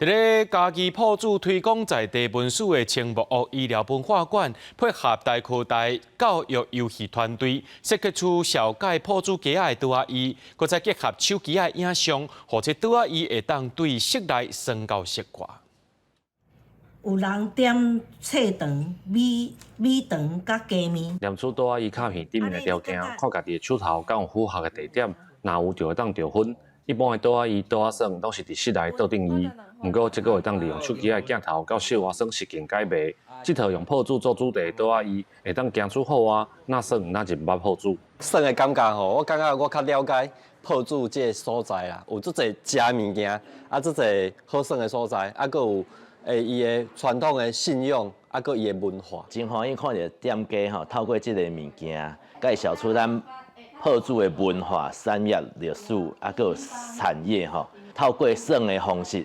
佇咧嘉義朴子推廣在地文史的青木屋醫療文化館，配合台科大教育遊戲團隊，設計出紹介朴子街仔的桌仔椅，閣再結合手機仔的影像，予這桌仔椅會當對室內耍到室外。有人點菜腸、米米腸佮雞麵。念出桌仔椅卡片頂面的條件，看家己的手頭敢有符合的地點，若有就會當得分。一般的桌仔椅、桌仔耍攏是佇室內桌頂椅，毋過這個會當利用手機仔的鏡頭到室外耍實境解謎。這套用朴子做主題的桌仔椅，會當行出戶外，若耍若認捌朴子。耍的感覺吼，我感覺我較了解朴子這个所在啦，有足濟食物件，啊，足濟好耍的所在，啊，閣有伊的傳統的信仰，啊，閣伊的文化。真歡喜看著店家吼，透過這个物件，介紹出咱朴子的文化、產業、歷史，啊，閣有產業吼，透過耍的方式，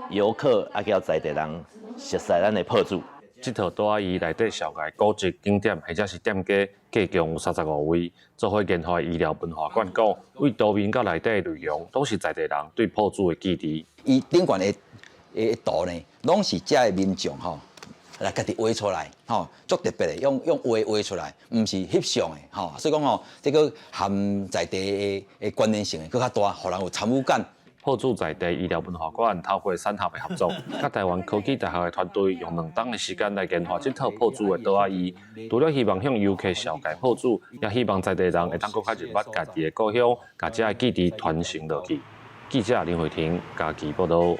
予遊客啊，佮在地人熟悉咱的朴子。這套桌仔椅內底紹介古蹟景點或者是店家，計共有35位。做伙研發醫療文化館講，對圖面佮內底的內容，攏是在地人對朴子的記憶。伊頂懸的圖呢，攏是遮的民眾吼來家己畫出來，吼，足特別的，用畫畫出來，毋是翕相的，吼，所以講吼，這個含在地的關聯性閣較大，予人有參與感。朴子在地醫療文化館透過產學的合作，佮台灣科技大學的團隊用2冬的時間來研發這套朴子的桌仔椅。除了希望向遊客紹介朴子，也希望在地人會當閣較認捌家己的故鄉，共遮的記憶傳承落去。記者林慧婷嘉義報導。